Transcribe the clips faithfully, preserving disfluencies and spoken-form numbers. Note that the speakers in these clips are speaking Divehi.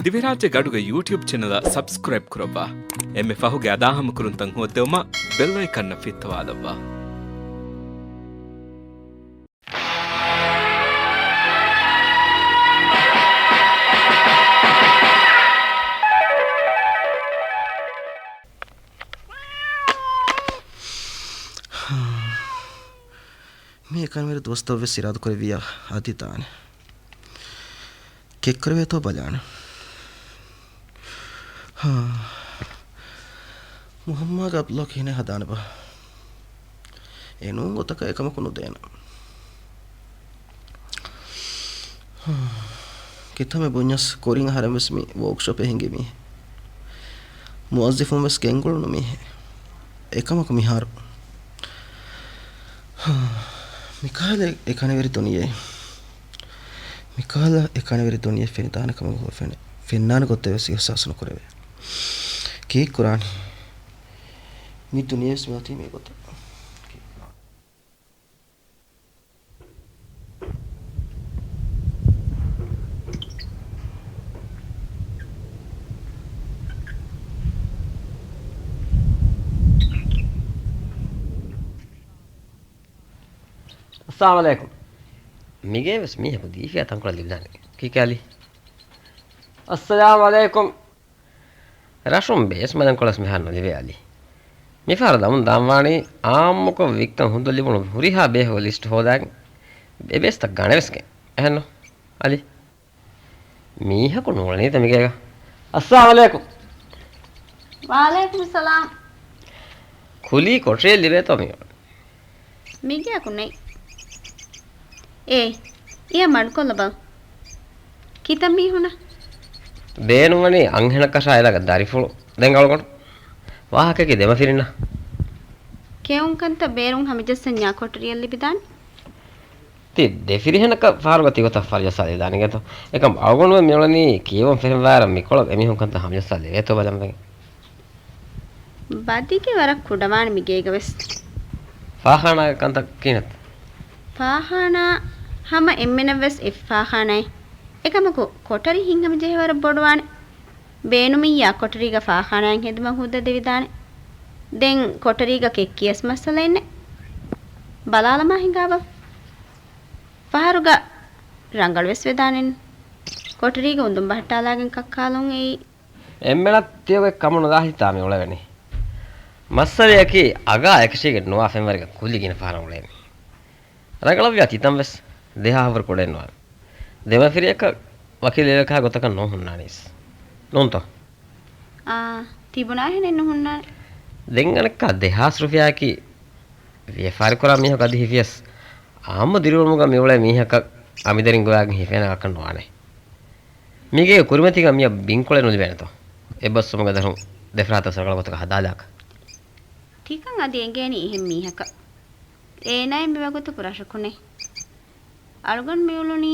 ދިވެހިރާއްޖޭގެ އަޑުގެ ޔޫޓިއުބް ޗެނަލަށް ސަބްސްކްރައިބް ކުރައްވާ. އެންމެ ފަހުގެ އަދާހަމަކުރުންތައް ހޯއްދެވުމަށް ބެލް އައިކަންއަށް ފިއްތަވާލައްވާ. މި އެކަނިވެރި ދުވަސްތައް ވެސް އިރާދަކުރެއްވިއްޔާ އަދި ދާނެ. ކެއްކުރެވޭތޯ ބަލާނަން. ހާ. މުހައްމާގެ އަބްދުﷲ ކިހިނެއް ހަދާނެބާ؟ އެނޫން ގޮތަކަށް އެކަމަކު ނުދޭނަން. ހާ. ކިތަންމެ ބުންޏަސް ކުރިން އަހަރެން ވެސް މި ވޯކްޝޮޕެއް ހިނގި މީހެއް. މުވައްޒިފުން ވެސް ގެންގުޅުނު މީހެއް. އެކަމަކު މިހާރު މިކަހަލަ އެކަނިވެރި ދުނިޔެ، މިކަހަލަ އެކަނިވެރި ދުނިޔެ ފެނިދާނެ ކަމަކު ފެނެ، ފެންނާނެ ގޮތެއް ވެސް އިހްސާސް ނުކުރެވޭ. ކީއްކުރާނީ؟ މި ދުނިޔެ ވެސް މިއޮތީ މި ގޮތަށް. އައްސަލާމު ޢަލައިކުމް. މިގޭ ވެސް މީހަކު ދީފިޔާ ތަންކޮޅެއް ލިބިދާނެ. ކީކޭ އަލީ؟ އައްސަލާމު ޢަލައިކުމް. ރަށުން ބޭސް މަލަންކޮޅެސް މިހާރު ނުލިބޭ އަލީ. މިފަހަރު ދަމުން ދާންވާނީ އާއްމުކޮށް ވިއްކަން ހުނދު ލިބުނު ހުރިހާ ބޭފުޅުގެ ލިސްޓް ހޯދާގެން އެ ބޭސްތައް ގަނެވެސްގެން. އެހެންނު އަލީ؟ މީހަކު ނޫޅެނީތަ މިގޭގަ؟ އައްސަލާމު ޢަލައިކުމް. ވަޢަލައިކުމުއްސަލާމް. ކުލީ ކޮޓަރިއެއް ލިބޭތޯ މި؟ މިގެއަކު ނެތް. އޭ، އިޔަ މަޑުކޮށްލަބަލަ. ކިތައް މީހުންނަށް؟ ބޭނުންވަނީ އަންހެނަކަށާ އެލަގަ ދަރިފުޅު. ދެން އަޅުގަނޑު ވާހަކައަކީ ދެމަފިރިންނަށް. ކެއުން ކަންތައް ބޭރުން ހަމަޖައްސަންޏާ ކޮޓަރިއަށް ލިބިދާނެ. ތި ދެފިރިހެނަކަށް ފަހަރުގަ ތިގޮތަށް ހަމަޖައްސާލެވިދާނެގެތޯ؟ އެކަމް އަޅުގަނޑުމެން މިއުޅެނީ ކިޔެވުން ފެށިގެންވާއިރަށް މިކޮޅަށް އެމީހުން ކަންތައް ހަމަޖައްސާލެވޭތޯ ބަލަންވެގެން. ބަދިގެ ވަރަށް ކުޑަވާނެ މިގޭގަ ވެސް. ފާޚާނާގެ ކަންތައް ކިހިނެއްތަ؟ ފާޚާނާ ހަމަ އެންމެނަށް ވެސް އެއް ފާޚާނާއެއް. އެކަމަކު ކޮޓަރި ހިތްހަމަޖެހޭ ވަރަށް ބޮޑުވާނެ. ބޭނުމިއްޔާ ކޮޓަރީގަ ފާޚާނާއެއް ހެދުމަށް ހޯއްދަދެވިދާނެ. ދެން ކޮޓަރީގަ ކެއްކިޔަސް މައްސަލައެއްނެއް. ބަލާލަމާ ހިނގާބަލަ. ފަހަރުގަ ރަނގަޅުވެސް ވެދާނެ. ކޮޓަރީގަ އުނދުން ބަހައްޓާލާގެން ކައްކާލުން އެއީ. އެންމެނަށް ތިޔޮގެ ކަމު ނުދާ ހިތާ މި އުޅެވެނީ. މައްސަލަޔަކީ އަގާ އެކަށީގެން ނުވާ ފެންވަރިގަ ކުލި ގިނަ ފަހަރަށް އުޅޭނީ. ރަނގަޅަށްވިޔާ ތިތަން ވެސް ދެހާހަށްވުރެ ކުޑައެއްނުވާނެ. ދެމަފިރިއަކަށް ވަކި ލެވޭކަހާ ގޮތަކަށް ނޫން ހުންނާނީސް. ނޫންތޯ؟ އާ، ތިބުނާހެނެއް ނުހުންނާނެ. ދެން އަނެއްކާ ދެހާސް ރުފިޔާއަކީ ވިޔަފާރިކުރާ މީހަކު އަދި ހިފިޔަސް އާއްމު ދިރިއުޅުމުގަ މިއުޅޭ މީހަކަށް އަމިދަރިން ގޮވާގެން ހިފޭނެ ކަކަށް ނުވާނެ. މީގެ ކުރިމަތީގަ މިއަށް ބިންކޮޅެއް ނުލިބޭނެތޯ؟ އެއްބަސްވުމުގެ ދަށުން ދެފަރާތަށް ރަނގަޅު ގޮތަކަށް ހަދާލާކަށް. ތިކަން އަދި އެނގޭނީ އެހެން މީހަކަށް. އޭނާއެއް މިވަގުތު ރަށަކުނޭ. އަޅުގަނޑު މިއުޅުނީ،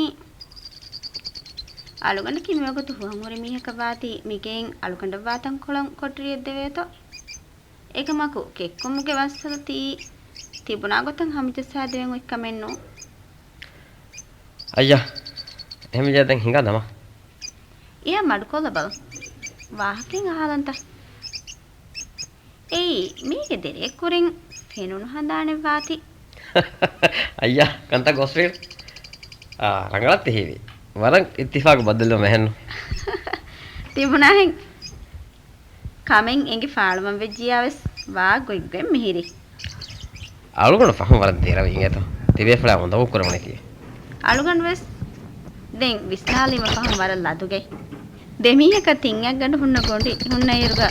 އަޅުގަނޑަކީ މިވަގުތު ހުވަންހުރި މީހަކަށް ވާތީ މިގެއިން އަޅުގަނޑަށްވާ ތަންކޮޅަށް ކޮޓަރިއެއް ދެވޭތޯ؟ އެކަމަކު ކެއްކުމުގެ މައްސަލަ ތިއީ ތިބުނާ ގޮތަށް ހަމަޖައްސާދެވެން އޮތްކަމެއްނޫން. އައްޔާ، އެހެންވެއްޖެ ދެން ހިނގާ ދަމާ. އެޔާ މަޑުކޮށްލަބަލަ. ވާހަކައެއް އަހާލަންތަ؟ އެއީ، މީގެ ދެރައެއްކުރިން ފެނުނު ހަނދާނެއްވާތީ. އައްޔާ، ކަންތައް ގޮސްފީން. އާ، ރަނގަޅަށް ތި ހީވީ. ވަރަށް އިއްތިފާގު ބައްދަލުވުމެއްހެންނު. ތިބުނާހެން. ކަމެއް އެނގި ފާޅުވަން ވެއްޖިޔާވެސް ވާ ގޮތްގޮތް މިހިރީ. އަޅުގަނޑު ފަހުން ވަރަށް ދެރަވި އިނގޭތޯ. ތިބޭފުޅާ އުނދަގޫ ކުރެވުނީތީ. އަޅުގަނޑުވެސް ދެން ވިސްނާލީމަ ފަހުން ވަރަށް ލަދުގައި. ދެމީހަކަށް ތިން އަށްގަނޑު ހުންނަ ގޮނޑި ހުންނައިރުގަ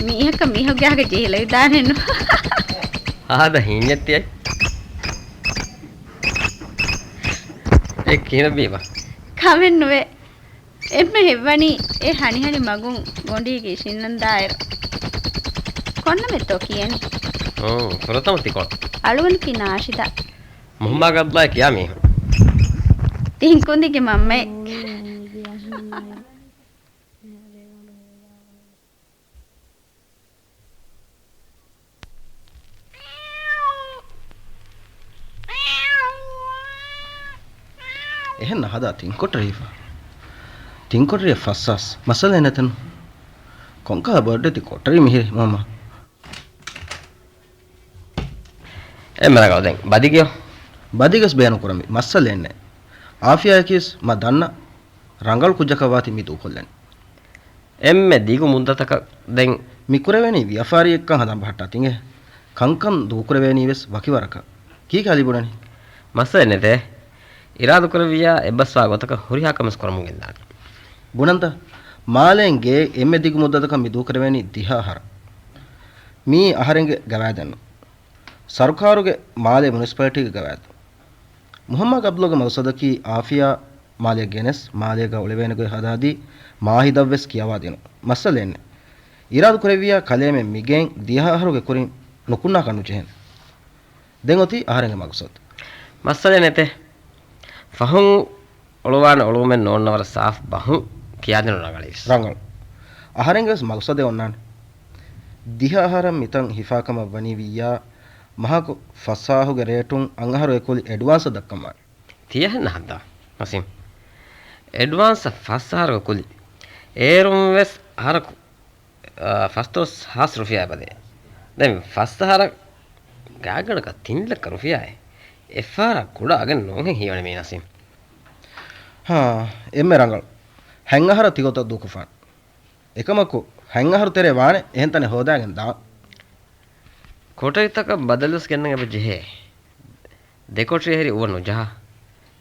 މީހަކަށް މީހަކުގެ އަހަގަ ޖެހިލެވިދާނެއްނު. ހާދަ ހީންޏެއް ތިއައި. އެ ކިހިނެއް ބީބަ؟ ކަމެއްނުވޭ. އެންމެ ހެއްވަނީ އެ ހަނިހަނި މަގުން ގޮނޑީގައި އިށީންނަންދާއިރު. ކޮންނަމެއްތޯ ކިޔަނީ؟ އުން، ފުރަތަމަ ތިކޮޅު. އަޅުގަނޑަކީ ނާޝިދާ. މުހައްމާގައްލާ ކިޔާ މީހުން. ތިން ކުދިންގެ މަންމައެއް. އެހެން ހަދާ ތިން ކޮޓަރި ހިފާ. ތިން ކޮޓަރިއަށް ފަސް ހާސް. މައްސަލައެއް ނެތެން. ކޮންކަހަލަ ބޮޑެތި ކޮޓަރި މިހިރީ މަންމަ؟ އެންމެ ރަނގަޅު. ދެން ބަދިގެޔޯ؟ ބަދިގެސް ބޭނުން ކުރަންވީ. މައްސަލައެއް ނެތް. އާފިޔާއަކީވެސް މަ ދަންނަ ރަނގަޅު ކުއްޖަކަށް ވާތީ މި ދޫކޮށްލަނީ. އެންމެ ދިގު މުއްދަތަކަށް ދެން. މި ކުރެވޭނީ ވިޔަފާރިއެއްކަން ހަދަން ބަހައްޓާ ތިނގޭ. ކަންކަން ދޫކުރެވޭނީވެސް ވަކިވަރަކަށް. ކީކޭ އަލިބުނަނީ؟ މައްސަލައެއް ނެތޭ. އިރާދަކުރެއްވިއްޔާ އެއްބަސްވާ ގޮތަކަށް ހުރިހާ ކަމެއް ކުރަމުން ގެންދާނެ. ބުނަންތަ؟ މާލޭން ގެއެއް އެންމެ ދިގު މުއްދަތަކަށް މި ދޫކުރެވޭނީ ދިހަ އަހަރަށް. މީ އަހަރެންގެ ގަވާއިދެއްނު. ސަރުކާރުގެ މާލޭ މުނިސިޕަލިޓީގެ ގަވާއިދު. މުހައްމާ ގަބްލޯގެ މަގްސަދަކީ އާފިޔާ މާލެއަށް ގެނެސް، މާލޭގަ އުޅެވޭނެ ގޮތް ހަދާދީ، މާހިދަށްވެސް ކިޔަވާދިނުން. މައްސަލައެއްނެތް. އިރާދަކުރެއްވިއްޔާ ކަލޭމެން މިގެއިން ދިހަ އަހަރުގެ ކުރިން ނުކުންނާކަށް ނުޖެހޭނެ. ދެން އޮތީ އަހަރެންގެ މަގްސަދު. މައްސަލައެއް ނެތޭ. ފަހުން އޮޅުވާނެ އޮޅުވުމެއް ނޯންނަ ވަރަށް ސާފު ބަހުން ކިޔާދިނުން ރަނގަޅީވެސް. ރަނގަޅު. އަހަރެންގެވެސް މަގްސަދެއް އޮންނާނެ. ދިހަ އަހަރަށް މިތަން ހިފާކަމަށް ވަނީ ވިއްޔާ، މަހަކު ފަސް އަހަރުގެ ރޭޓުން އަށްއަހަރުގެ ކުލި އެޑްވާންސަށް ދައްކަންވާނެ. ތިޔަހެން ނަހަންތާ ނަސީމް. އެޑްވާންސަށް ފަސް އަހަރުގެ ކުލި. އޭރުން ވެސް އަހަރަކު، އާ، ފަސްދޮޅަސް ހާސް ރުފިޔާ ބަދޭ. ދެން ފަސް އަހަރަށް ގާތްގަނޑަކަށް ތިން ލައްކަ ރުފިޔާއެއް. އެއްފަހަރާ ކުޑަ އަގެއް ނޫންހެން ހީވަނީ މީ ނަސީމް. ހާ، އެންމެ ރަނގަޅު. ހަތް އަހަރަށް ތިގޮތަށް ދޫކޮށްފާނެ. އެކަމަކު، ހަތް އަހަރު ތެރޭ ވާނެ އެހެން ތަނެއް ހޯދާގެން ދާން. ކޮޓަރިތަކަށް ބަދަލުވެސް ގެންނަން އެބަ ޖެހޭ. ދެ ކޮޓަރި އެހެރި އުވަ ނުޖަހާ.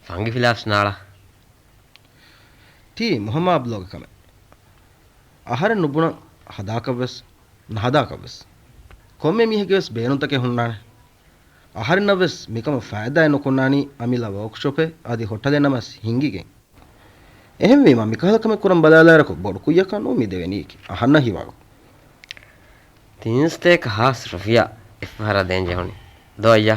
ފަންގިފިލާފްސް ނާޅާ. ތީ މުހައްމާ އަބްދުﷲގެ ކަމެއް. އަހަރެން ނުބުނަން ހަދާކަށްވެސް، ނަހަދާކަށްވެސް. ކޮންމެ މީހެއްގެވެސް ބޭނުންތަކެއް ހުންނާނެ. އަހަރެންނަށްވެސް މިކަމުން ފައިދާއެއް ނުކުންނާނީ އަމިއްލަ ވޯކްޝޮޕެއް އަދި ހޮޓަލެއް ނަމަސް ހިންގިގެން. އެހެންވީމަ، މިކަހަލަ ކަމެއް ކުރަން ބަލާލާއިރަކު ބޮޑު ކުއްޔަކަށް ނޫން މި ދެވެނީކީ. އަހަންނަށް ހީވާގޮތް. ތިން ސަތޭކަ ހާސް ރުފިޔާ އެއްފަހަރާ ދޭން ޖެހުނީ. ދޯ އައްޔާ.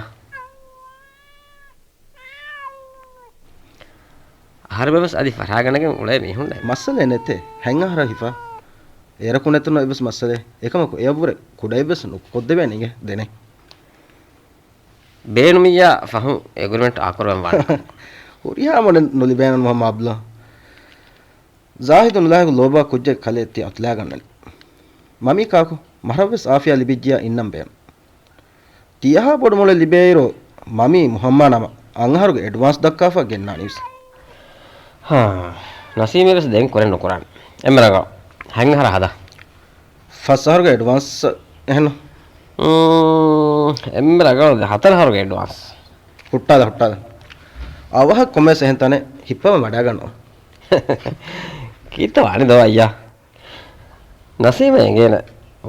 އަހަރެމެންވެސް އަދި ފަށާގަނެގެން އުޅޭ މީހުންނޭ. މައްސަލައެއް ނެތޭ. ހަތް އަހަރަށް ހިފާ. އޭރަކު ނެތުނު އެއްވެސް މައްސަލައެއް. އެކަމަކު އެއަށްވުރެ ކުޑައެއްވެސް ނުކޮށްދެވޭނެ އިނގޭ ދެނެއް. ބޭނުމިއްޔާ ފަހުން އެގްރިމެންޓް އާކުރުވަން ވާނެ. ހުރިހާ މޮޑެލް ނުލިބޭނަން މުހައްމަދު އަބްދުﷲ. ޒާހިދު ނުލާހިގު ލޯބާ ކުއްޖެއް ކަލޭ ތި އަތުލާގަންނަނީ. މަމީ ކާކު؟ މަހަށްވެސް އާފިޔާ ލިބިއްޖިޔާ އިންނަން ބޭނުން. ތިޔަހާ ބޮޑު މޮޅެއް ލިބޭއިރު، މަމީ މުހައްމާ ނަމަ އަށް އަހަރުގެ އެޑްވާންސް ދައްކާފަ ގެންނާނީވެސް. ހާ، ނަސީމީވެސް ދެން ކުރެއް ނުކުރާނެ. އެންމެ ރަނގަޅު. ހަތް އަހަރަށް ހަދާ. ފަސް އަހަރުގެ އެޑްވާންސް އެހެންނު؟ އުން، އެންމެ ރަނގަޅު ހަތަރު އަހަރުގެ އެޑްވާންސް. ހުއްޓާލަ، ހުއްޓާލަ. އަވަހަށް ކޮންމެސް އެހެން ތަނެއް ހިއްޕަވަން ވަޑާގަންނަވާ. ކީއްތަ ވާނެ ދޯ އައްޔާ؟ ނަސީމަށް އެނގޭނެ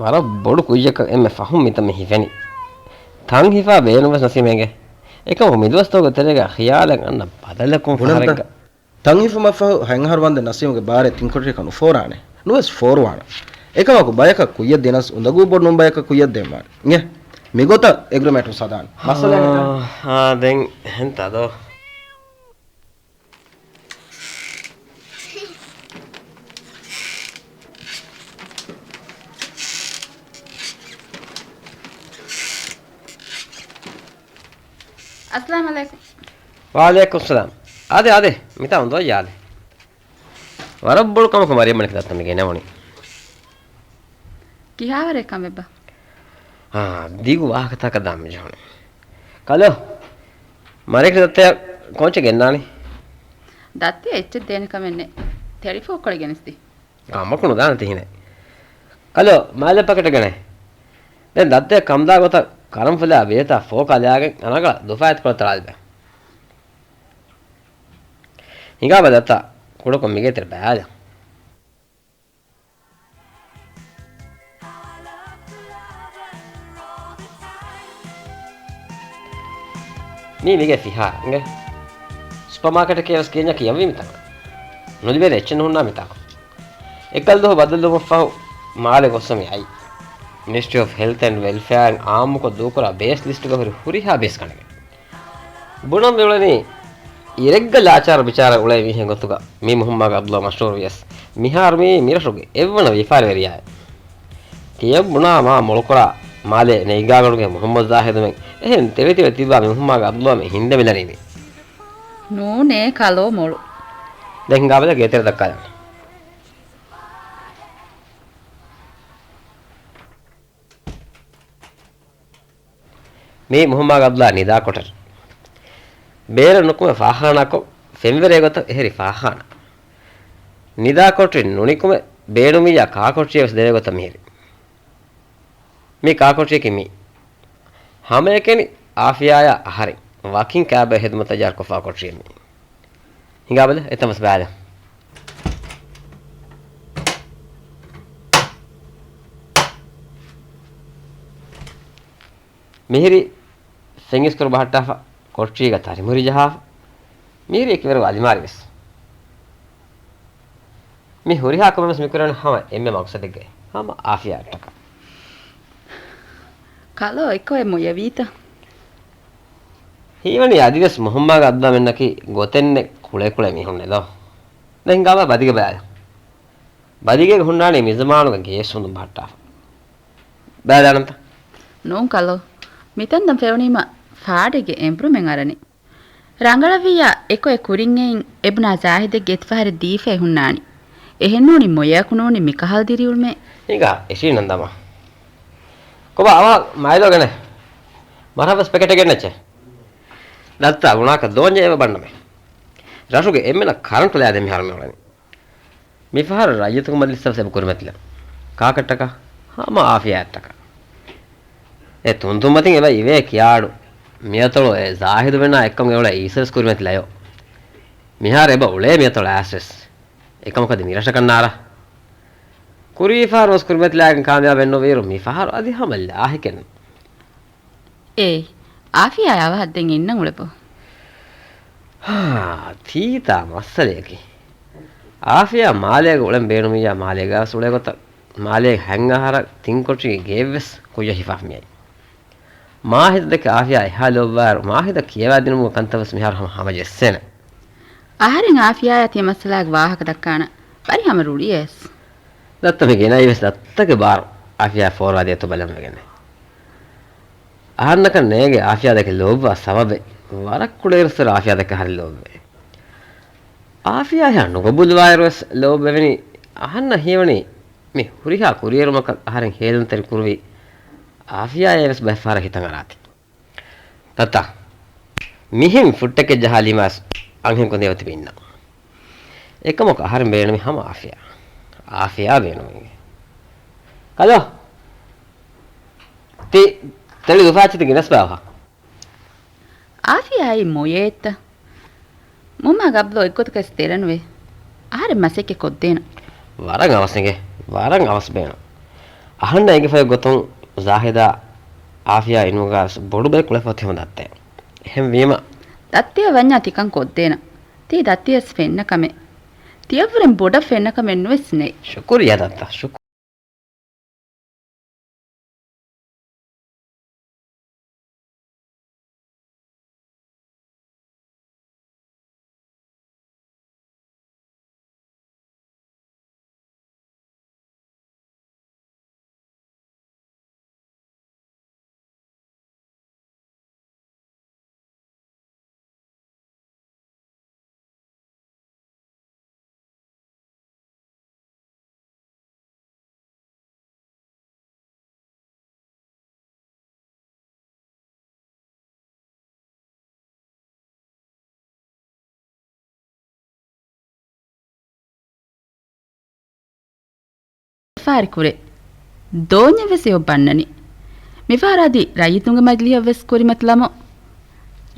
ވަރަށް ބޮޑު ކުއްޔަކަށް އެންމެ ފަހުން މިތަން މި ހިފެނީ. ތަން ހިފާ ބޭނުންވެސް ނަސީމަށް އެނގޭ. އެކަމަކު މިދުވަސްތަކުގެ ތެރޭގަ ޚިޔާލެއް އަންނަ ބަދަލަކުން ބުނަންތަ؟ ފަހަރެއްގަ. ތަން ހިފުމަށްފަހު ހަތް އަހަރު ވަންދެން ނަސީމުގެ ބާރެއް ތިން ކޮޓަރިއަކަށް ނުފޯރާނެ. ނުވެސް ފޯރުވާނެ. އެކަމަކު ބަޔަކަށް ކުއްޔަށް ދިނަސް އުނދަގޫ ބޮޑު ނޫން ބަޔަކަށް ކުއްޔަށް ދޭންވާނެ. އިނގޭ. މިގޮތަށް އެގްރިމެންޓު ސަދާނެ. މައްސަލައެއް ނެތް. އާ، ދެން އެހެންތާ ދޯ؟ އައްސަލާމު ޢަލައިކުމް. ވަޢަލައިކުމް ސަލާމް. އާދެ، އާދެ، މިތާ އުނދަވައްޔާ އާދެ. ވަރަށް ބޮޑު ކަމަކު މަރިޔަމް މަނިކު ދައްތަ މި ގެނެވުނީ. ކިހާވަރެއް ކަމެއްބާ؟ އާ، ދިގު ވާހަކަތަކަށް ދާން މި ޖެހުނީ. ކަލޯ، މަރިޔަމް ދައްތަޔަށް ކޯންޗެއް ގެންނާނީ؟ ދައްތަޔަށް އެއްޗެއް ދޭނެ ކަމެއް ނެތް. ތެޅިފޯ ކޮޅެއް ގެނެސްދީ. ކަމަކު ނުދާނެ ތިހިނެއް. ކަލޯ، މާލެ ޕަކެޓެއް ގަނޭ. ދެން ދައްތަޔަށް ކަމުދާ ގޮތަށް ކަރަންފުލާ ބޭތާ ފޯކާ ލާގެން އަނަގަޅަށް ދުފާއިތުކޮޅެއް ތަޅާލަބަ. ހިނގާބަ ދައްތާ ކުޑަކޮށް މިގޭތެރެ ބައިލަ. މީ މީގެ ފިހާރަ އިނގޭ. ސުޕަރމާކެޓަކޭ ވެސް ގެންޏާ ކިޔަންވީ މިތަނަށް. ނުލިބޭނެ އެއްޗެއް ނުހުންނާ މިތާކު. އެކަލް ދުވަހު ބަދަލުވުމަށްފަހު މާލެ ގޮއްސަ މި އައީ. މިނިސްޓްރީ އޮފް ހެލްތް އެންޑް ވެލްފެއާއިން އާއްމުކޮށް ދޫކުރާ ބޭސް ލިސްޓުގަ ހުރި ހުރިހާ ބޭސް ގަނެގެން. ބުނަން މިއުޅެނީ އިރެއްގަ ލާޗާރު ބިޗާރަ އުޅޭ މީހެއް ގޮތުގަ މީ މުހައްމާގެ ޢަބްދުﷲ މަޝްހޫރު ވިޔަސް، މިހާރު މީ މިރަށުގެ އެއްވަނަ ވިޔަފާރިވެރިޔާއެއް. ކިޔަން ބުނާ މާ މޮޅުކުރާ މާލޭ ނެތްގާގަނޑުގެ މުހައްމަދު ޒާހިދުމެން އެހެން ތެޅިތެޅި ތިއްބާ މި މުހައްމާގެ ޢަބްދުﷲ މި ހިންދެމިލަނީ މި. ނޫނޭ ކަލޯ މޮޅު. ދެން ހިނގާބަލަ ގޭތެރެ ދައްކާލަން. މީ މުހައްމާގެ އަބްދުﷲ ނިދާ ކޮޓަރި. ބޭރަށް ނުކުމެ ފާޚާނާކޮށް، ފެންވެރޭ ގޮތަށް އެހެރި ފާޚާނާ. ނިދާ ކޮޓަރި ނުނިކުމެ، ބޭނުމިއްޔާ ކާކޮޓަރިއެއް ވެސް ދެވޭ ގޮތަށް މިހިރި. މީ ކާކޮޓަރިއަކީ މީ. ހަމައެކަނި އާފިޔާޔާ އަހަރެން ވަކިން ކާބައި ހިދުމަތް ތައްޔާރުކޮށްފާ ކޮޓަރިއެއް މީ. ހިނގާބަލަ، އެތަން ވެސް ބަލަ. މިހިރީ ފެން އިސްކުރު ބަހައްޓާފަ، ކޮޓަރީގަ ތަރިމުރި ޖަހާފަ، މިހިރީ އެކިވެރުގަ އަލިމާރި ވެސް. މި ހުރިހާ ކަމެއް ވެސް މިކުރަނީ ހަމަ އެންމެ މަގުސަދެއްގައި، ހަމަ އާފިޔާއަށްޓަކާ. ކަލޯ އެކޮއެއް މޮޔަވީތަ؟ ހީވަނީ އަދިވެސް މުހައްމާގެ އަބްދުﷲ މެންނަކީ ގޮތެއްނެތް ކުޅޭ ކުޅޭ މީހުންނެއް ދޯ. ދެން ހިނގާބަލަ ބަދިގަ ބަލަ. ބަދިގޭގަ ހުންނާނީ މިޒަމާނުގެ ގޭސް ހުންދުން ބަހައްޓާފަ. ބަލާލަންތަ؟ ނޫން ކަލޯ. މިތަންތަން ފެނުނީމަ ފާޑެއްގެ އެނބުރުމެއް އަރަނީ. ރަނގަޅަށްވިއްޔާ އެކޮއެ ކުރިން އެއިން އެބުނާ ޒާހިދެއްގެ އެތިފަހަރެއް ދީފައި ހުންނާނީ. އެހެންނޫނީ މޮޔައަކު ނޫނީ މިކަހަލަ ދިރިއުޅުމެއް. ހިނގާ އެށީނަން ދަމާ. ކޮބާ އަވަހަށް މާލޯ ގެނެ. މަރަށް ވެސް ޕެކެޓެއް ގެންނައްޗޭ. ދައްތާ ބުނާކަށް ދޯންޏެއް އެބަ ބަންނަމޭ. ރަށުގެ އެންމެނަށް ކަރަންޓު ލަޔާދޭން މިހާރު މިއުޅެނީ. މިފަހަރު ރައްޔިތުންގެ މަޖިލިސްއަށް އެބަ ކުރިމަތިލާ. ކާކަށްޓަކާ؟ ހަމަ އާފިޔާއަށްޓަކާ. އެ ތުންތުންމަތިން އެބަ އިވޭ ކިޔާއަޑު. މިއަތޮޅު އެ ޒާހިދު މެނާ އެއްކަމުގަ އުޅޭ އީސަ ވެސް ކުރިމަތިލަޔޯ. މިހާރު އެބަ އުޅޭ މިއަތޮޅު އައިސް ވެސް. އެކަމަކަށް މިރަށަކަށް ނާރާ. ކުރީފަހަރު ވެސް ކުރިމަތިލާގެން ކާމިޔާބެއް ނުވިއިރު މިފަހަރު އަދި ހަމަ ލާހިކެއް. އޭ، އާފިޔާ އަވަހަށް ދެން އިންނަން އުޅެބޯ؟ ހާ، ތީތާ މައްސަލަޔަކީ. އާފިޔާ މާލޭގަ އުޅެން ބޭނުމިއްޔާ މާލޭގަ ވެސް އުޅޭ ގޮތަށް މާލޭގެ ހަތް އަހަރަށް ތިން ކޮޓަރީގެ ގެއެއް ވެސް ކުއްޔަށް ހިފާފަ މިއައީ. މާހިދަ ދެކެ އާފިޔާ އެހާ ލޯބިވާއިރު މާހިދަށް ކިޔަވާދިނުމުގެ ކަންތައް ވެސް މިހާރު ހަމަ ހަމަޖެއްސޭނެ. އަހަރެން އާފިޔާޔާ ތިޔަ މައްސަލާގެ ވާހަކަ ދައްކާނަން. ބަރި ހަމަ ރުޅިއޭސް. ދައްތަ މި ގެނައީ ވެސް ދައްތަގެ ބާރު އާފިޔާ ފޯރުވާ ދިޔަތޯ ބަލަން ވެގެން. އަހަންނަކަށް ނޭނގޭ އާފިޔާ ދެކެ ލޯބިވާ ސަބަބެއް. ވަރަށް ކުޑައިރުއްސުރެ އާފިޔާ ދެކެ އަހަރެން ލޯބިވޭ. އާފިޔާ އެހާ ނުގަބޫލުވާއިރު ވެސް ލޯބިވެވެނީ. އަހަންނަށް ހީވަނީ މި ހުރިހާ ކުރިއެރުމަކަށް އަހަރެން ހޭލުންތެރި ކުރުވީ އާފިޔާއޭ ވެސް ބައެއް ފަހަރަށް ހިތަށް އަރާތީ. ތަތާ. މިހެން ފުއްޓެކެއް ޖަހާލީމާސް އަންހެން ކުދިން އޮތީ މި އިންނަ. އެކަމަކު އަހަރެން ބޭނުމީ ހަމަ އާފިޔާ. އާފިޔާ ބޭނުމީ. ކަލޯ. ތި ތެޅި ދުފާޗިތި ގިނަސް ބާވާ. އާފިޔާއީ މޮޔައެއްތަ؟ މުހައްމާ ގަބްލޯ އެއްގޮތަކަސް ދެރަނުވޭ. އަހަރެން މަސައްކަތް ކޮށްދޭނަން. ވަރަށް އަވަސް އިނގޭ. ވަރަށް އަވަސް ބޭނުން. އަހަންނަށް އެނގިފައި ގޮތުން ޒާހިދާ އާފިޔާ އިނުމުގަ ބޮޑު ބައެއް ކުޅެފަ އޮތީ ހަމަ ދައްތައެއް. އެހެންވީމަ. ދައްތައަށް ވަންޏާ ތިކަން ކޮށްދޭނަން. ތީ ދައްތަޔަސް ފެންނަ ކަމެއް. ތިޔަށްވުރެން ބޮޑަށް ފެންނަ ކަމެއް ނުވެސް ނެތް. ޝުކުރިއްޔާ ދައްތާ، ޝުކުރު. ފާރި ކުރޭ. ދޯންޏެއް ވެސް އެއޮށް ބަންނަނީ. މިފަހަރަށް އަދި ރައްޔިތުންގެ މަޖިލީހަށް ވެސް ކުރިމަތިލަމު.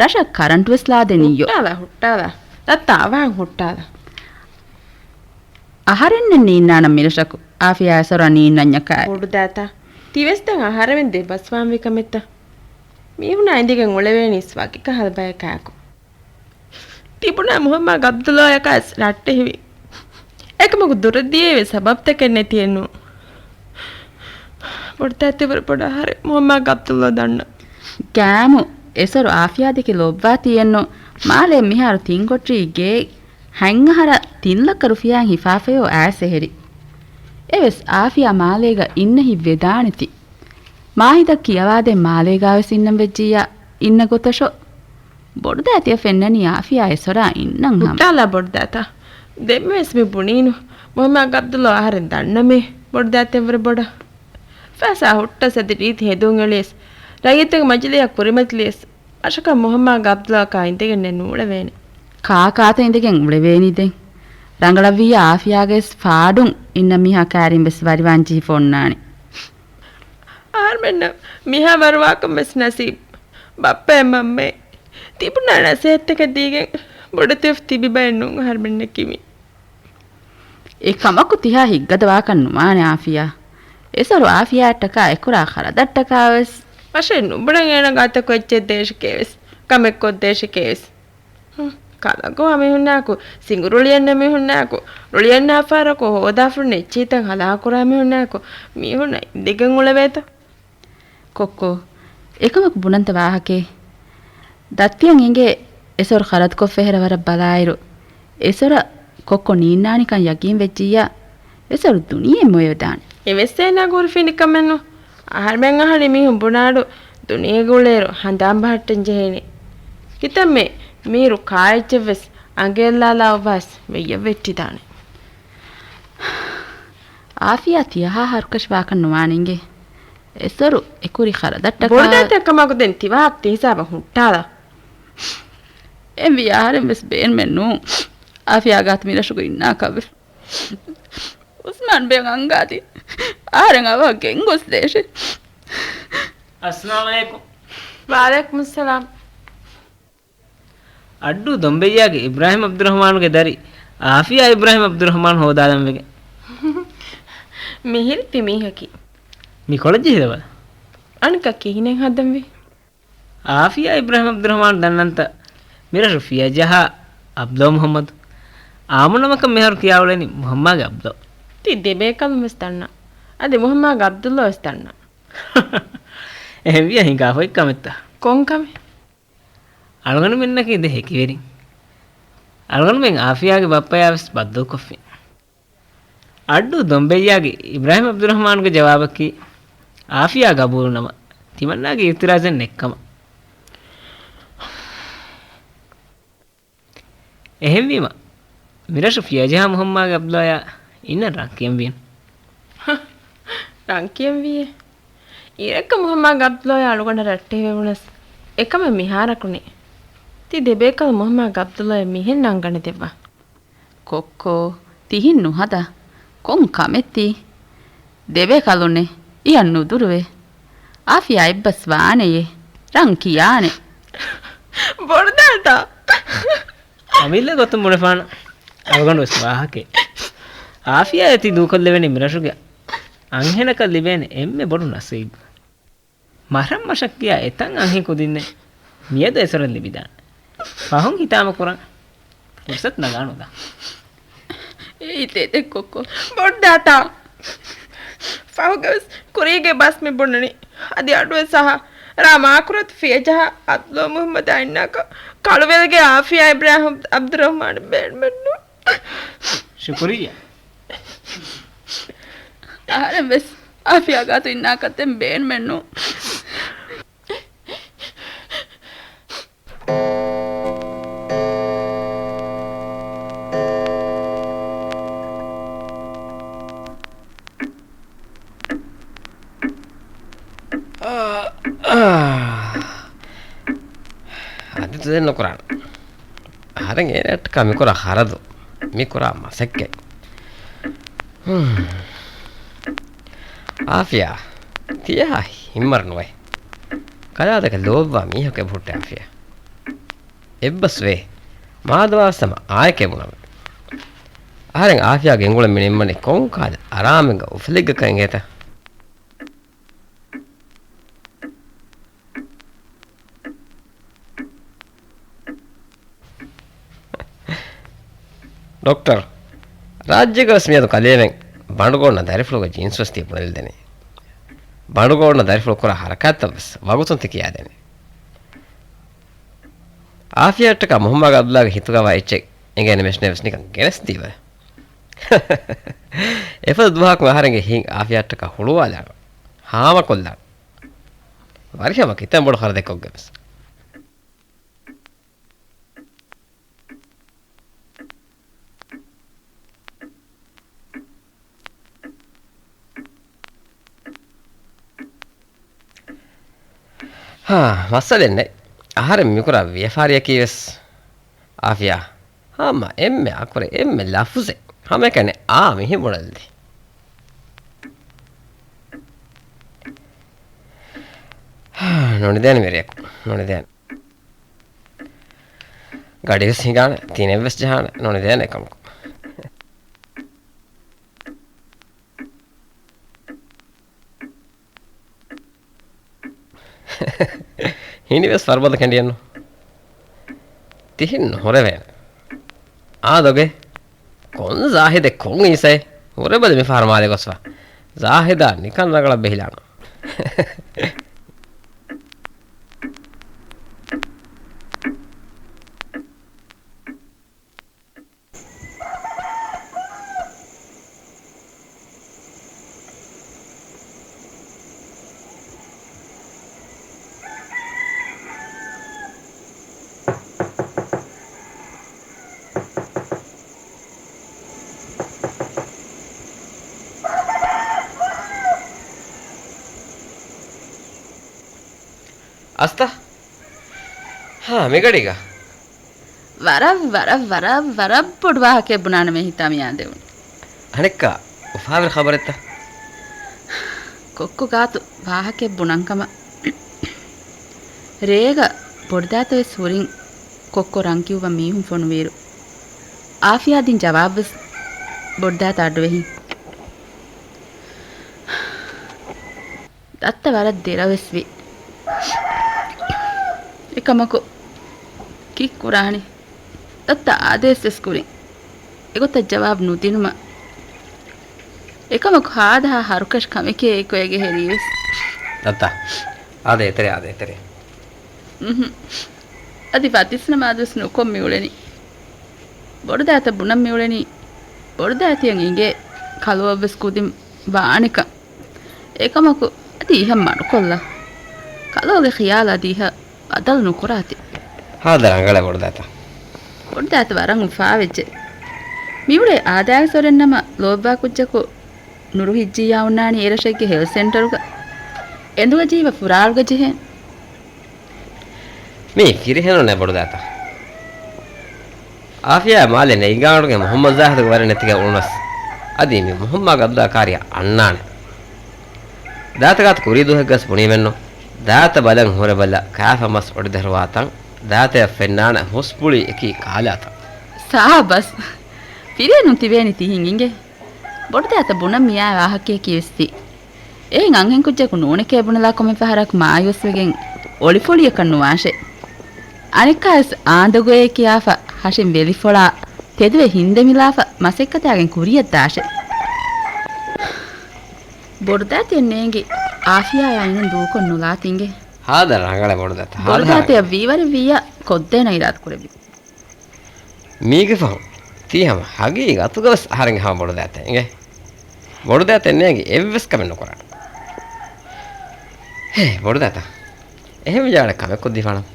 ރަށަށް ކަރަންޓު ވެސް ލާދެނިއްޔޯ. ހުއްޓާލާ، ހުއްޓާލާ. ދައްތާ އަވަހަށް ހުއްޓާލާ. އަހަރެންނެއް ނީންނާނަން މިރަށަކު. އާފިޔާ އެސޮރާ ނީންނަންޏަކާއި. ބޮޑުދައިތާ. ތިވެސް ދެން އަހަރެމެން ދެބަސްވާންވީ ކަމެއްތަ؟ މީހުނާ އިނދެގެން އުޅެވޭނީސް ވަކި ކަހަލަ ބަޔަކާއެކު. ތިބުނާ މުހައްމާ ގަބްދުލޯޔަކާސް ރައްޓެހިވި. އެކަމަކު ދުރަށް ދިޔައީވެސް ސަބަބްތަކެއް ނެތިއެއްނު. ބޮޑުދައިތިވަރު ބޮޑަށް އަހަރެން މުހައްމާ ގަބްދުލޯ ދަންނަ. ގާމު އެސޮރު އާފިޔާ ދެކެ ލޯބިވާތީއެއްނު. މާލޭ މިހާރު ތިން ކޮޓަރީ ގޭ ހަތް އަހަރަށް ތިން ލައްކަ ރުފިޔާއިން ހިފާފަޔޯ އައިސް އެހެރި. އެވެސް އާފިޔާ މާލޭގަ އިންނަހި ވެދާނެތި. މާހިދަށް ކިޔަވާދޭ މާލޭގާވެސް އިންނަން ވެއްޖިއްޔާ އިންނަ ގޮތަށޯ. ބޮޑުދައިތިއަށް ފެންނަނީ އާފިޔާ އެސޮރާ އިންނަން ހަމަ. ހުއްޓާލާ ބޮޑުދައިތާ. ދެންމެވެސް މި ބުނީނު. މުހައްމާ ގަބްދުލޯ އަހަރެން ދަންނަމޭ. ބޮޑުދައިތިއަށްވުރެ ބޮޑަށް. ފައިސާ ހުއްޓަސް އަދި ރީތި ހެދުން އެޅިޔަސް. ރައްޔިތުންގެ މަޖިލީހަށް ކުރިމަޖިލީސް އަށަކަށް މުހައްމާގެ އަބްދުﷲ އަކާ އިނދެގެންނެއް ނޫޅެވޭނެ. ކާކާތަ އިނދެގެން އުޅެވޭނީ ދެން؟ ރަނގަޅަށްވިއްޔާ އާފިޔާގެސް ފާޑުން އިންނަ މީހާ ކާރިން ވެސް ވަރިވާން ޖެހިފަ އޮންނާނެ. އަހަރުމެންނަށް މިހާ ވަރުވާކަން ވެސް ނަސީބު. ބައްޕައެއް މަންމައެއް ތިބުނާ ނަސޭހަތްތަކެއް ދީގެން ބޮޑެތިވެފަ ތިބި ބައެއް ނޫން އަހަރުމެންނަކީ މި. އެކަމަކު ތިހާ ހިތްގަދަވާކަށް ނުވާނެ އާފިޔާ. އެސޮރު އާފިޔާއަށްޓަކާ އެކުރާ ޚަރަދަށްޓަކާވެސް. މަށެއް ނުބުނަން އޭނަ ގާތަކު އެއްޗެއް ދޭށެކޭވެސް، ކަމެއް ކޮށްދޭށެކޭވެސް. ހުން، ކަލަކު އަމިހުންނާކު، ސިނގުރުޅިއެއްނެ މީހުންނާކު، ރުޅިއެއްނާފާރަކު ހޯދާފުން އެއްޗިހިތައް ހަލާކުރާ މީހުންނާކު، މީހުންނަށް އިނދެގެން އުޅެވޭތަ؟ ކޮއްކޯ، އެކަމަކު ބުނަންތަ ވާހަކައެއް؟ ދައްތިއަށް އެނގޭ އެސޮރު ޚަރަދުކޮށްފަ ހެރަ ވަރަށް ބަލާއިރު، އެސޮރަށް ކޮއްކޮ ނީންނާނެކަން ޔަގީން ވެއްޖިއްޔާ، އެސޮރު ދުނިޔެ މޮޔަވެދާނެ. އެވެސް އޭނާ ހުރި ފިނިކަމެއްނު. އަހަރުމެން އަހަނީ މީހުން ބުނާއިރު ދުނިޔޭގަ އުޅޭއިރު ހަނދާން ބަހައްޓަން ޖެހޭނެ. ކިތަންމެ މީރު ކާއެއްޗެއްވެސް އަނގަޔަށްލާލާ އޮއްވާސް ވެއްޔަށް ވެއްޓިދާނެ. އާފިޔާ ތިޔަހާ ހަރުކަށިވާކަށް ނުވާނެ އިނގޭ. އެސޮރު އެކުރި ޚަރަދަށްޓަކާ. ބޮޑުދައްތަ ކަމަކު ދެން ތިވާހަކަ ތިހިސާބަށް ހުއްޓާލާ. އެހެންވިއްޔާ އަހަރެން ވެސް ބޭނުމެއް ނޫން. އާފިޔާ ގާތު މިރަށުގަ އިންނާކަށްވެފަ. އުސްމާން ބޭން އަންގާތީ. އަހަރެން އަވަހަށް ގެންގޮސްދޭށޭ. އައްސަލާމު ޢަލައިކުމް. ވަޢަލައިކުމުއްސަލާމް. އައްޑޫ ދޮންބެއްޔާގެ އިބްރާހިމް ޢަބްދުއްރަޙްމާނުގެ ދަރި އާފިޔާ އިބްރާހިމް ޢަބްދުއްރަޙްމާން ހޯދާލަންވެގެން. މިހިރި ތި މީހަކީ. މި ކޮޅަށް ޖެހިލަބަލަ. އަނެއްކާ ކިހިނެއް ހަދަންވީ؟ އާފިޔާ އިބްރާހިމް ޢަބްދުއްރަޙްމާން ދަންނަންތަ؟ މިރަށު ފިޔަޖަހާ ޢަބްދުﷲ މުޙައްމަދު. އާއްމުނަމަކަށް މިހާރު ކިޔާ އުޅެނީ މުޙައްމާގެ ޢަބްދުﷲ. ތި ދެބޭކަލުން ވެސް ދަންނަ. އަދި މުޙައްމާގެ ޢަބްދުﷲ ވެސް ދަންނަ. އެހެންވިޔަ ހިނގާފައި ކަމެއްތަ؟ ކޮން ކަމެއް؟ އަޅުގަނޑުމެންނަކީ ދެ ހެކިވެރިން. އަޅުގަނޑުމެން އާފިޔާގެ ބައްޕަޔާ ވެސް ބައްދަލުކޮށްފިން. އައްޑޫ ދޮންބެއްޔާގެ އިބްރާހިމް ޢަބްދުއްރަޙްމާނުގެ ޖަވާބަކީ އާފިޔާ ގަބޫލުނަމަ، ތިމަންނާގެ އިޢުތިރާޒެއް ނެއްކަމަށް. އެހެންވީމަ، މިރަށު ފިޔަޖަހާ މުޙައްމާގެ ޢަބްދުﷲޔާ އިންނަ ރަން ކިޔަންވީނު. ރަން ކިޔަންވީއޭ. އިރެއްގަ މުޙައްމާގެ ޢަބްދުﷲޔާ އަޅުގަނޑަށް ރައްޓެހިވެވުނަސް، އެކަމެއް މިހާރަކުނޭ. ތި ދެބޭކަލު މުޙައްމާގެ ޢަބްދުﷲޔަށް މިހެން ރަންގަނެދެއްވާ. ކޮއްކޯ، ތިހިން ނުހަދާ. ކޮން ކަމެއްތީ؟ ދެބޭކަލުންނޭ، އިޔަށް ނުދުރުވޭ. އާފިޔާ އެއްބަސް ވާނެޔޭ. ރަން ކިޔާނެ. ބޮޑުދާތާ. އަމިއްލަ ގޮތުން ބުނެފާނަ އަޅުގަނޑު ވެސް ވާހަކައެއް. އާފިޔާ އޭތި ދޫކޮށްލެވެނީ މިރަށުގެ އަންހެނަކަށް ލިބޭނެ އެންމެ ބޮޑު ނަސީބު. މަށަށް މަށަށް ކިޔާ އެތައް އަންހެން ކުދިންނެއް މިއަދު އެސޮރަށް ލިބިދާނެ. ފަހުން ހިތާމަކުރަން ފުރުސަތު ނަގާނުދާ. އޭ ތޭތެއް ކޮއްކޮ. ބޮޑުދާތާ. ފަހުގަވެސް ކުރީގެ ބަސް މި ބުނަނީ. އަދި އަޑުއެއް ސަހާ. ރާ މާކުރަތު ފިޔަޖަހާ ޢަބްދުﷲ މުޙައްމަދާ އިންނާކަށް ކަޅުވެލިގެ އާފިޔާ އިބްރާހިމް ޢަބްދުއްރަޙްމާން ބޭނުމެއްނު. ޝުކުރިއްޔާ. އަހަރެން ވެސް އާފިޔާ ގާތު އިންނާކަށް ދެން ބޭނުމެއްނު. އާ، އާ. އަދި ތުދެއް ނުކުރާނަ. އަހަރެން އޭނައަށްޓަކާ މިކުރާ ޚަރަދު، މިކުރާ މަސައްކަތް. ހުން. އާފިޔާ، ތިޔަހާ ހިތްމަރަ ނުވޭ. ކަލާދަކަށް ލޯބިވާ މީހަކު އެބަހުއްޓޭ އާފިޔާ. އެއްބަސް ވޭ. މާދަމާ ވެސް ހަމަ އާއެކޭ ބުނަމޭ. އަހަރެން އާފިޔާ ގެންގުޅެން މި ނިންމަނީ ކޮން ކާލަ އަރާމެއްގަ އުފުލިއްގަކަށް އިނގޭތަ؟ ޑޮކްޓަރ، ރާއްޖޭގަވެސް މިއަދު ކަލޭމެން ބަނޑުގޯންނަ ދަރިފުޅުގެ ޖިންސްވެސް ތިޔަ ބުނެލިދެނީ. ބަނޑުގޯންނަ ދަރިފުޅު ކުރާ ހަރަކާތްތައްވެސް ވަގުތުން ތި ކިޔާދެނީ. އާފިޔާއަށްޓަކާ މުހައްމާގެ ޢަބްދުﷲގެ ހިތުގަވާ އެއްޗެއް އެނގޭނެ މެޝިނޭވެސް ނިކަން ގެނެސްދީވަ. އެފަދަ ދުވަހަކު އަހަރެންގެ ހިތް އާފިޔާއަށްޓަކާ ހުޅުވާލާނަން. ހާމަކޮށްލާނަން. ވަރިހަމަ ކިތަން ބޮޑު ޚަރަދެއްކޮށްގެންވެސް. ހާ، މައްސަލައެއް ނެތް. އަހަރެން މިކުރާ ވިޔަފާރިއަކީ ވެސް އާފިޔާ. ހަމަ އެންމެ އަކުރެ އެންމެ ލަފުޒެއް. ހަމައެކަނި އާ މިހި ބުނެލި. ހާ، ނުނިދޭނެ މިރެއަކު. ނުނިދޭނެ. ގަޑިވެސް ހިނގާނެ. ތިނެއްވެސް ޖަހާނެ. ނުނިދޭނެ އެކަމަކު. ހިނިވެސް ފަރުބަދަ ކެނޑިއެއްނު. ތިހެން ނުހުރެވޭނެ. އާދޮގެ. ކޮން ޒާހިދެއް ކޮން އީސައެއް؟ ހުރެބަލި މިފަހަރު މާލެ ގޮސްފަ. ޒާހިދާ ނިކަން ރަނގަޅަށް ބެހިލާނަ. އަސްތަ؟ ހާ، މިގަޑީގަ؟ ވަރަށް، ވަރަށް، ވަރަށް، ވަރަށް ބޮޑު ވާހަކައެއް ބުނާނަމޭ ހިތާ މިއާދެވުނު. އަނެއްކާ އުފާވެރި ޚަބަރެއްތަ؟ ކޮއްކޮ ގާތު ވާހަކައެއް ބުނަން ކަމަށް. ރޭގަ ބޮޑުދާތަވެސް ހުރިން ކޮއްކޮ ރަން ކިއުއްވަން މީހުން ފޮނުވިއިރު، އާފިޔާ ދިން ޖަވާބުވެސް ބޮޑުދާތަ އަޑުއެހިން. ދައްތަ ވަރަށް ދެރަވެސް ވި. އެކަމަކު ކީއްކުރާނީ؟ ދައްތަ އާދޭސް ވެސް ކުރިން އެގޮތަށް ޖަވާބު ނުދިނުމަށް. އެކަމަކު ހާދަހާ ހަރުކަށި ކަމެކޭ އެކޮއެގެ ހެރީވެސް. ދައްތަ، އާދޭ އެތެރެ، އާދޭ އެތެރެ. އުހު. އަދި ފަތިސް ނަމާދުވެސް ނުކޮށް މިއުޅެނީ. ބޮޑުދާތަ ބުނަން މިއުޅެނީ. ބޮޑުދާތިއަށް އިނގޭ ކަލޯއަށްވެސް ކުދިން ވާނެކަން. އެކަމަކު އަދި އިހަށް މަޑުކޮށްލާ. ކަލޯގެ ޚިޔާލު އަދި އިހަށް ބަދަލު ނުކުރާތި. ހާދަ ރަނގަޅޭ ބޮޑުދާތަ. ބޮޑުދާތަ ވަރަށް އުފާވެއްޖެ. މިއުޅޭ އާދާގެ ސޮރެން ނަމަ ލޯބިވާ ކުއްޖަކު ނުރު ހިއްޖިއްޔާ އޮންނާނީ އެރަށެއްގެ ހެލްތް ސެންޓަރުގަ. އެނދުގަ ޖީބަ ފުރާޅުގަ ޖެހޭން. މީ ފިރިހެނުންނޭ ބޮޑުދާތަ. އާފިޔާ މާލެ ނެތް ގާނޑުގެ މުހައްމަދު ޒާހިދުގެ ވަރެއް ނެތިގެ އުޅުނަސް، އަދި މި މުހައްމާ ގަބްދާ ކާރިއަށް އަންނާނެ. ދާތަ ގާތު ކުރީ ދުވަހެއްގަސް ބުނީމެއްނު. ދާތަ ބަލަން ހުރެބަލަ ކާފަ މަސް އޮޑިދަރުވާތަން. ދާތަޔަށް ފެންނާނެ ހުސް ބުޅި އެކީ ކާލާތަން. ސާބަސް. ފިރިހެނުން ތިބޭނީ ތިހިން އިނގޭ. ބޮޑުދާތަ ބުނަން މިއާ ވާހަކަޔަކީ ވެސް ތި. އެހެން އަންހެން ކުއްޖަކު ނޫނެކޭ ބުނެލާ ކޮންމެ ފަހަރަކު މާޔޫސްވެގެން އޮޅިފޮޅިއަކަށް ނުވާށޭ. އަނެއްކާވެސް އާނދޮގޮއޭ ކިޔާފަ ހަށިން ވެލިފޮޅާ ތެދުވެ ހިންދެމިލާފަ މަސައްކަތާގެން ކުރިއަށް ދާށޭ. ބޮޑުދާތިއަށް ނޭނގި އާފިޔާއާ އިނުން ދޫކޮށް ނުލާތި އިނގޭ. ހާދަ ރަނގަޅޭ ބޮޑުދާތަ، ހާދަ ބޮޑުދާތިއަށް ހާދަ. ވީވަރެއް ވިއްޔާ ކޮށްދޭނަ އިރާދަ ކުރެއްވި. މީގެ ފަހުން ތީ ހަމަ ހަގީގަތުގަވެސް އަހަރެންގެ ހަމަ ބޮޑުދާތަ އިނގޭ. ބޮޑުދާތަ ނޭނގި އެއްވެސް ކަމެއް ނުކުރާނެ. ހޭ، ބޮޑުދާތަ. އެހެން ވި ޖާގަ ކަމެއް ކޮށްދީފާނަން.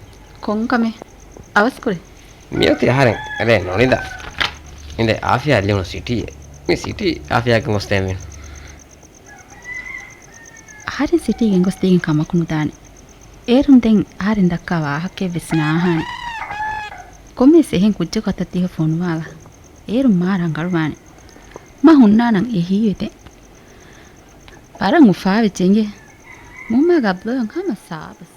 ކޮން ކަމެއް؟ އަވަސް ކުރޭ. މިއޮތީ އަހަރެން ރޭ ނުނިދާ. އިނދެ އާފިޔާ ލިޔުނު ސިޓީއެއް. މި ސިޓީ އާފިޔާގެ ގޮސްދޭން ވީނު. އަހަރެން ސިޓީ ގެންގޮސްދީގެން ކަމަކު ނުދާނެ. އޭރުން ދެން އަހަރެން ދައްކާ ވާހަކައެއްވެސް ނާހާނެ. ކޮންމެވެސް އެހެން ކުއްޖަކު އަތަށް ދިހަ ފޮނުވާލާ. އޭރުން މާ ރަނގަޅުވާނެ. މަ ހުންނާނަން އެހީވެތެ. ވަރަށް އުފާވެއްޖެ އިނގޭ. މުހައްމާ ގަބްލޯއަށް ހަމަ ސާބަސް.